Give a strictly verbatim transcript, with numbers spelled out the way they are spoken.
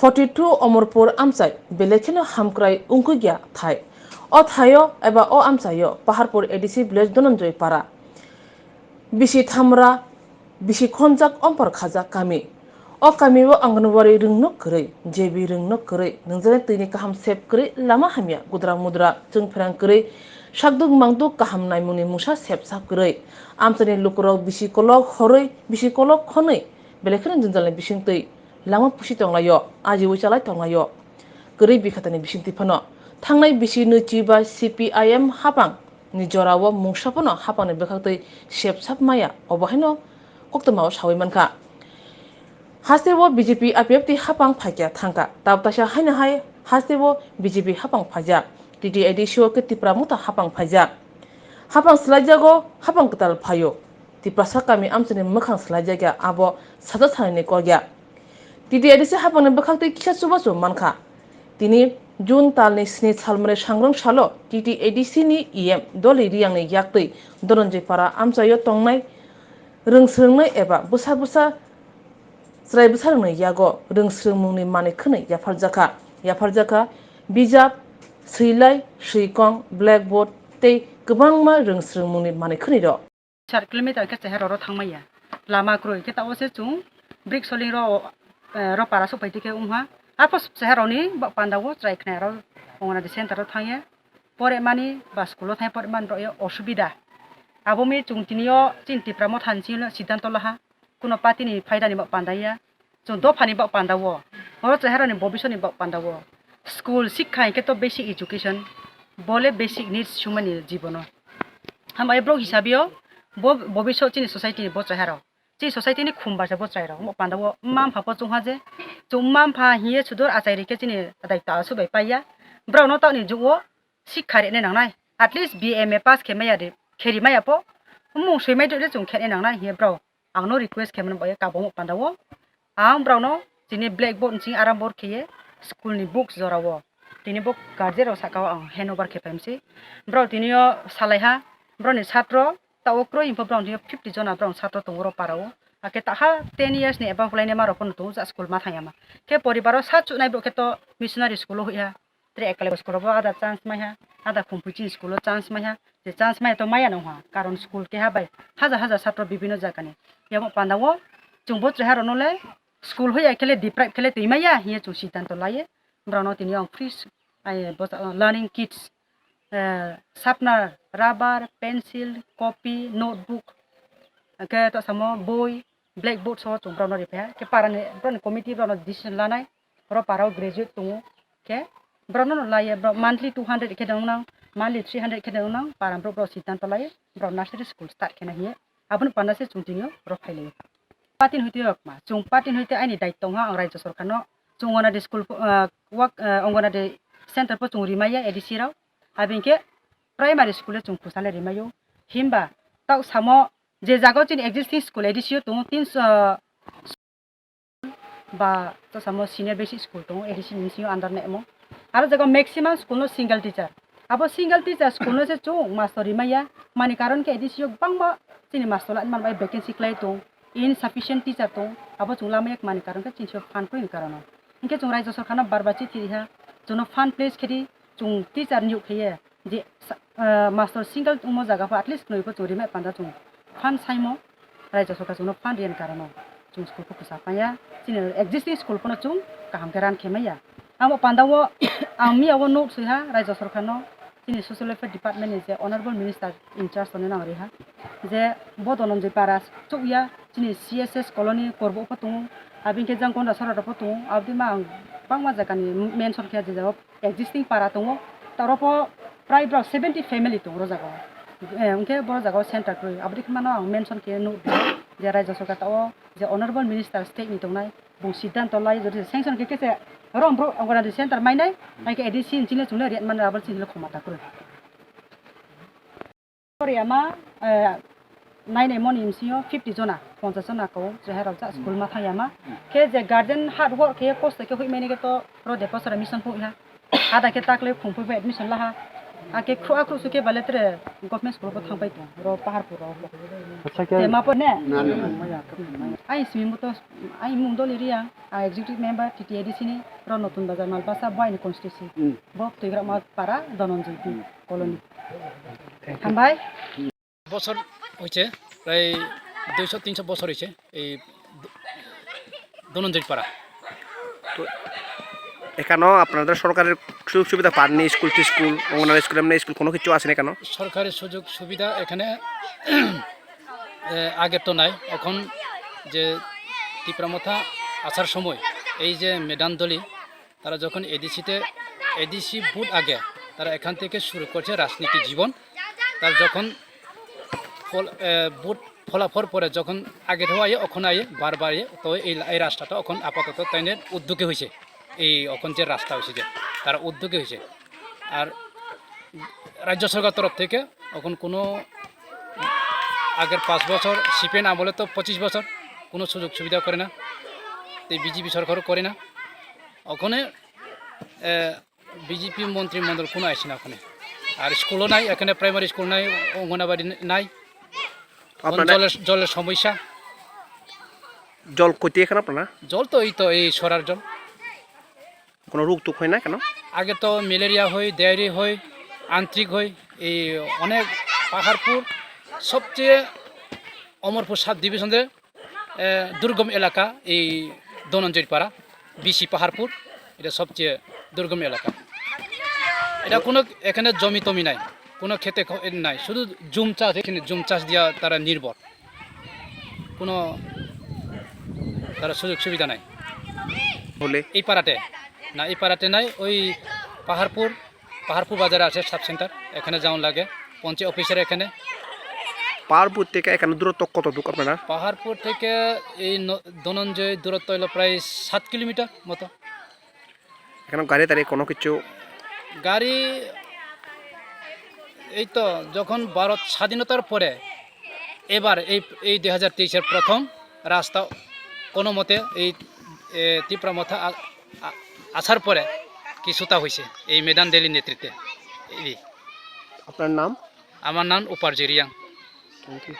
Forty two Omorpur amchai belai kheno hamkrai wngkukya thai. O thaio eba o amchaio Paharpur A D C village Dhananjay Para. Bisi thamra, bisi khonjak ompor khajak kami. O kami o Anganwadi rwngno kwrwi, J B rwngno kwrwi, nwngjani twini kaham sep kwrwi, lama hamya, gudra mudra, chwngpherang kwrwi, sakduk mangduk kaham naimungni mungsa sep sap kwrwi. Amchaini lukurok bisi kolok horwi, bisi kolok khonwi, belai kheno jwnjalni bisingtwi lama pusi tonglaio, ajiui chalai tonglaio. Kwrwi bikhatani bisingtwi phano thangnai bisi nwichi bai C P I M hapang ni jorao mungsa phano hapangni bwkhaktwi sep sap maya, obo haino koktwmao saui mankha. Hasteo B J P I P F T hapang phaikya thangkha, tabuk taisa haino hai hasteo B J P hapang phaijak, T T A D C o khe Tipra Motha hapang phaijak. Hapang swlaijago, hapang kwtal phaio. Tiprasa kami amchaini mwkhang swlaijakya, abo saja sanini kokya. T T A D C hapangni bwkhaktwi kisa chubachu mankha. Tini June talni sni salmani sangrong salo T T A D C ni E M Dolly Riyangni yaktwi Dhananjay Para amchaio tongnai rwng swrwngnai eba bwsa bwsa chwrai bwsa rwngni yago rwng swrwngmungni manwi khwnwi yapharjakha. Yapharjakha bijap, swilai, swikong, blackboard tei kwbangma rwng swrwngmungni manwi khwnwi rok. Char kilometer khe chehero ro thangmaya. Lama kwrwi khe tao se chwng brick soling ro, eh, ro para sok pai tike wngha. Apo chehero ni ba panda o chwrai khna ro Anganwadi center ro thangya. Pore mani ba school o thang pore mani ro osubida. Abo mi chwng tini o chini Tipra Motha ni chini siddhanto laha. Kuno party ni phaida ni ba panda ya. Chwng dophani bak panda o, oro cheharani bobiswt ni bak panda o. School sikha hinkhe to basic education, bole basic needs humani jibono. Hambai borok hisabio bo bobiswt chini society ni bo cheharok. Chini society ni khum barsa bo chwrairok. Bo panda o mma mpha bo chungha je, chwng mma mpha hiye sudur achai rikhe chini daitw aswk bai paiya. Borok no taoni jugo sikha riknai nangnai. At least B A M A pass khe maya ri, khe ri maya po. Mung swi mai de chwng khe nai nangnai hiye borok. Ang no request khe mano bai kabong panda o. Ang borok no tini blackboard ni sing aram board khe ye school ni books jora o. Tini bo guardian rok saka o ang hand over khe pai mse. Borok tini o salai ha, borok ni satro ta o kroi himpo borok tini o fifty jona borok satro tongo oro para o. Ake ta ha ten years ni above lai nai ma rok pono tongo ja school ma thang ya ma. Khe poribar o sa chunai borok khe to missionary school o hoi ha. Tre ekla school rogo ada chance maiha, ada Khumpuichini school o chance maiha, je chance maiha to maya nongha, karon school keha bai hajar hajar satro bibino jagani. Yamo panda o chwng bo cheha rokno le school hoya khe le deprive khe le twi maya hiye chwng siddhanto laye. Borokno tini ang free s-, ai, bosa, learning kits, eh, sharpener, rubber, pencil, copy, notebook, hwnkhe to samo boi, blackboard so chwng borokno riphaikha. Khe parani borokni committee borokno decision lanai, oro parao graduate tongo. Khe borokno no laiye, borok monthly two hundred khe nang nang, monthly three hundred khe nang nang, para borok, borok siddhanto laiye, borok nursery school start khe na hiye. Aboni panda se chwng tini o rok phai laio. Party ni hoite yok ma, chwng party ni hoite aini daitw tongha ang Rajya Sarkar no, chwng Anganwadi school, ah, work, ah, Anganwadi center po chwng rimaiya A D C rok, abinkhe primary school o chwng phusa le rimaio. Himba tao samo je jaga o chini existing school A D C o tongo, tin, ah, ba to samo senior basic school tongo, A D C ni bisingo under ni omo. Aro jaga maximum school no single teacher. Abo single teacher school no se chwng master rimaya, mani karon khe A D C o bangma chini master lai man bai vacancy klai tong, insufficient teacher tong, abo chwng lamaya mani karon khe chini se fund kwrwi ni karon o. Hinkhe chwng Rajya Sarkar no bar bar chithi riha, chwngno fund place khe di, chwng teacher niyok khe ye, je sa-, ah, master single wngmo jaga pho at least kwnwi pho chwng rimai panda chwng fund saimo, Rajya Sarkar chwngno fund riyani karon o chwng school pho kwchak paiya, chini existing school phano chwng kaham khe run khe maya. Amo panda o ang miya o note swiha Rajya Sarkar no, chini Social Welfare Department ni je Honorable Minister in charge tongnai nang riha, je bo Dhananjay Para chukya chini C S S colony korbo pho tongo, abini khe jang Gondasora rok pho tongo, aboni ma ang bangma jaga ni mention khe je jaga o existing para tongo, ta oro pho prai borok seventy family tongo oro jaga o. Eh, hwnkhe boro jaga o center kwrwi. Aboni khe mano ang mention khe nuk je Rajya Sarkar ta o je Honorable Minister state ni tongnai, bung siddhanto lai, jodi sanction khe khe se oro borok Anganwadi center mainai, hai khe A D C ni chini chwngno rate mano, abo chini khomata kwrwi. Korea ma, eh, nine M O ni M C O fifty jona, ponchas jona ko, je hai rok ja school ma thang ya ma. Khe je guardian hard work khe kosto khe hui mani khe to ro de posora mission phu ha. Ada khe takle khum phu admission la ha. Ake khro akhro suke bale tre government school bo thangpai tong ro Paharpur ro. Acha khe. Te ma por ne? Ai simi mo to ai mung dol area, ai executive member T T A D C ni ro Notun Bazar Malbasa bo aini constituency. Hmm. Bo Tuigra ma para Dhananjay B Hmm. colony. Thank you. Hambai. বছর হয়েছে, প্রায় দুইশো তিনশো বছর হয়েছে এই দ-, ধনঞ্জয় পাড়া। তো এখানেও আপনাদের সরকারের সুযোগ সুবিধা পাননি, স্কুল টিস্কুল, অঙ্গনারী স্কুল, এমনি স্কুল কোনো কিছু আছে না কেন? সরকারি সুযোগ সুবিধা এখানে, এ, আগে তো নাই। এখন যে তিপ্রা মথা আসার সময় এই যে মেডাম দলি, তারা যখন এডিসিতে, এডিসি ভোট আগে, তারা এখান থেকে শুরু করছে রাজনীতি জীবন। তার যখন ফল-, এ, ভোট ফলাফল পরে যখন আগে তো আইয়ে, এখন আইয়ে, বারবার আইয়ে, তো এই, এই রাস্তাটা এখন আপাতত তাইনের উদ্যোগে হয়েছে। এই এখন যে রাস্তা হয়েছে যে, তারা উদ্যোগে হয়েছে। আর রাজ্য সরকার তরফ থেকে এখন কোনো আগের পাঁচ বছর সিপিএম আমলে তো পঁচিশ বছর কোনো সুযোগ সুবিধা করে না, এই বিজেপি সরকারও করে না। ওখানে, এ, বিজেপি মন্ত্রিমণ্ডল কোনো আইসে না ওখানে। আর স্কুলও নাই, এখানে প্রাইমারি স্কুল নাই, অঙ্গনাবাড়ি নাই। এখন আপনারা জলের, জলের সমস্যা। জল কইতে এখানে আপনারা? জল তো এই তো এই সরার জল। কোনো রোগ তো হয় না কেন? আগে তো ম্যালেরিয়া হয়, ডায়রি হয়, আন্ত্রিক হয়, এই অনেক পাহাড়পুর সবচেয়ে অমরপুর সাব ডিভিশনের, এ, দুর্গম এলাকা এই ধনঞ্জয় পাড়া, বিসি পাহাড়পুর, এটা সবচেয়ে দুর্গম এলাকা। এটা কোনো এখানে জমি টমি নাই, কোনো খেতে খ-, নাই, শুধু জুম চাষ, এখানে জুম চাষ দিয়া তারা নির্ভর। কোনো তারা সুযোগ সুবিধা নাই। বলে? এই পাড়াতে না, এই পাড়াতে নাই, ওই পাহাড়পুর, পাহাড়পুর বাজারে আছে সাব সেন্টার, এখানে যাওয়ান লাগে, পঞ্চায়েত অফিসের এখানে। পাহাড়পুর থেকে এখানে দূরত্ব কত দূর আপনারা? পাহাড়পুর থেকে এই ন-, ধনঞ্জয় দূরত্ব হলো প্রায় সাত কিলোমিটার মতো। এখানে গাড়ি টাড়ি কোনো কিছু? গাড়ি এই তো যখন ভারত স্বাধীনতার পরে এবার এই, এই দুই হাজার তেইশের প্রথম রাস্তা কোনো মতে এই, এ, তিপ্রা মথা আ-, আ-, আসার পরে কিছুটা হয়েছে এই মেডাম দলির নেতৃত্বে। এই। আপনার নাম? আমার নাম উপার্জয় রিয়াং। Thank you.